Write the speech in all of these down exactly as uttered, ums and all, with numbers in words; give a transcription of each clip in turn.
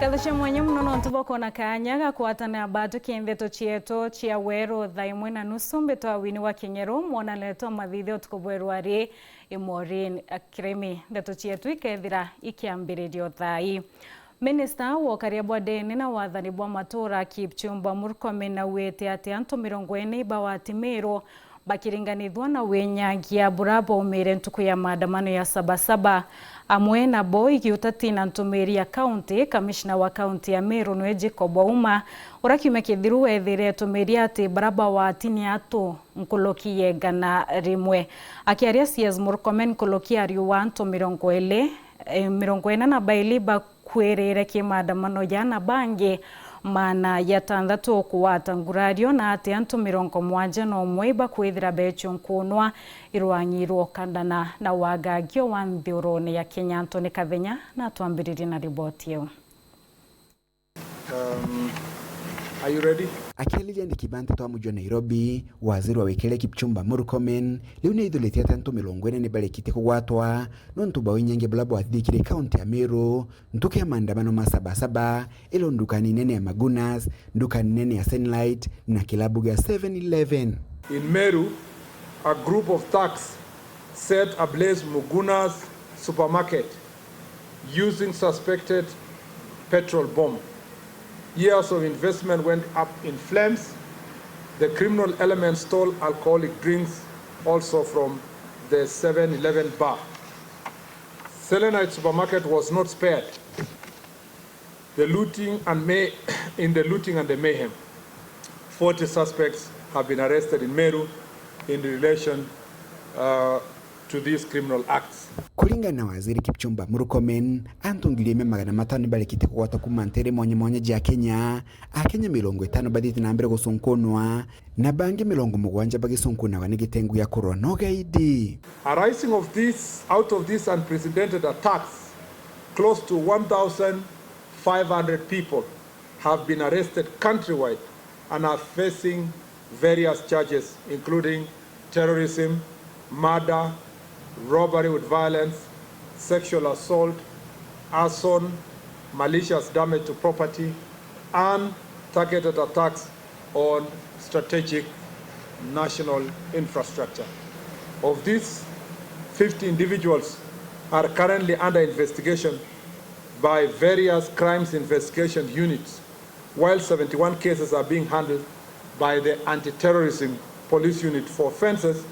Ngatho cia mwanya mono nontu bwa kwona kaanya ga kwatana batuki ndeto cietu cia weru thaa imwe na nusu. Mbitwa Winnie wa Kinyeru, mwonanire twa mathithio utuku bweru ari i Maureen Kirimi. Ndeto cietu ikethira ikiambiririo thaa ii. Minista wa ukaria bwa ndene na wathani bwa matura Kipchumba Murkomen auite ati antu mirongo ina ibawati Meru bakiringanithua na winyagia bura baumire ntuku ya maandamano ya Sabasaba. Amwe nabo igiuta tina ntumiri ya kaunti, kamishna wa kaunti ya Meru nwe Jacob Ouma, ura kiumia kithiru wethire etumiri ati bara bawati ni atu nkuruki ya igana rimwe. Akiaria C S Murkomen, nkuruki ya ariu wa antu mirongo iri, eh, mirongo ina na bairi ba kwirire ki maandamano ya na bangi maana ya tantatu kugwata ngurario, na ati antu mirongo mugwanja na umwe ibakwithira bechu nkunwa irwang'i rwa ukandana na wagagio wa nthiurune ya Kenya. Anthony Kathenya na atwambiririe na riboti iu. Um, are you ready? Akiariria andiki ba nteto a muji wa Nairobi, waziri wa wikire Kipchumba Murkomen riu ni aithuritie ati antu mirongo ina ni barikitie kugwatwa nontu bwa winyangia bula bwathithikire kaunti ya Meru, ntuku ya maandamano ma Sabasaba, ilo ndukani nene ya Magunas, ndukani nene ya Sunlight na kilabu gia Seven Eleven. In Meru, a group of thugs set ablaze Muguna's supermarket using suspected petrol bomb. Years of investment went up in flames. The criminal elements stole alcoholic drinks also from the Seven Eleven bar. Selenite Supermarket was not spared. The looting and may-, in the looting and the mayhem, forty suspects have been arrested in Meru in relation, uh, to these criminal acts. Kuringana na waziri Kipchumba Murkomen, antu ngiri imwe magana matano ni barikite kugwatwa kuma ntere mwanya mwanya ja Kenya, Akenya mirongo itano bathiite na mbere gucunkunwa, na bangi mirongo mugwanja bagicunkuna ni gitengu gia kurwa na ugaidi. Arising of this, out of these unprecedented attacks, close to one thousand five hundred people have been arrested countrywide and are facing various charges, including terrorism, murder, robbery with violence, sexual assault, arson, malicious damage to property, and targeted attacks on strategic national infrastructure. Of these, fifty individuals are currently under investigation by various crimes investigation units, while seventy-one cases are being handled by the Anti-Terrorism Police Unit for offences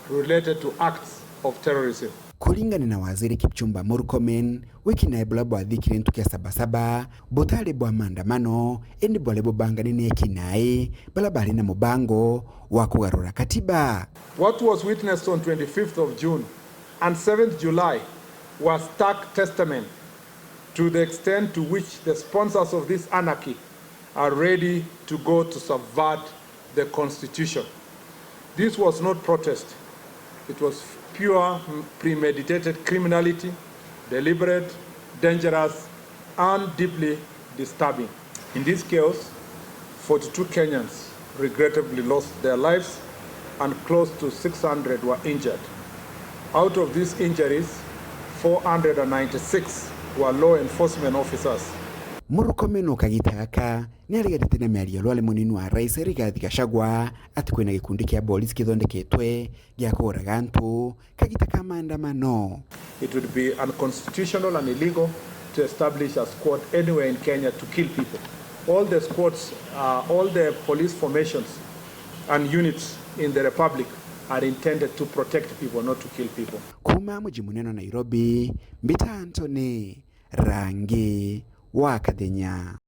related to acts of terrorism. Kuringana na waziri Kipchumba Murkomen, wiki nae bula bwathikire ntuku ya Sabasaba butari bwa maandamano, indi bwari bubangani ni eki nae bala bari na mubango wa kugarura katiba. What was witnessed on twenty-fifth of June and seventh July was stark testament to the extent to which the sponsors of this anarchy are ready to go to subvert the constitution. This was not protest. It was pure, premeditated criminality, deliberate, dangerous, and deeply disturbing. In this chaos, forty-two Kenyans regrettably lost their lives and close to six hundred were injured. Out of these injuries, four hundred and ninety-six were law enforcement officers. Murkomen o kagita gaka ni ariganite na miario rwari munini wa rais Rigathi Gachagua ati kwina gikundi kia polisi kithondeketwe gia kuuraga antu kagita ka maandamano. It would be unconstitutional and illegal to establish a squad anywhere in Kenya to kill people. All the squads, uh, all the police formations and units in the Republic are intended to protect people, not to kill people. Kuma muji munene wa Nairobi, mbita Anthony Rangi wa Kathenya.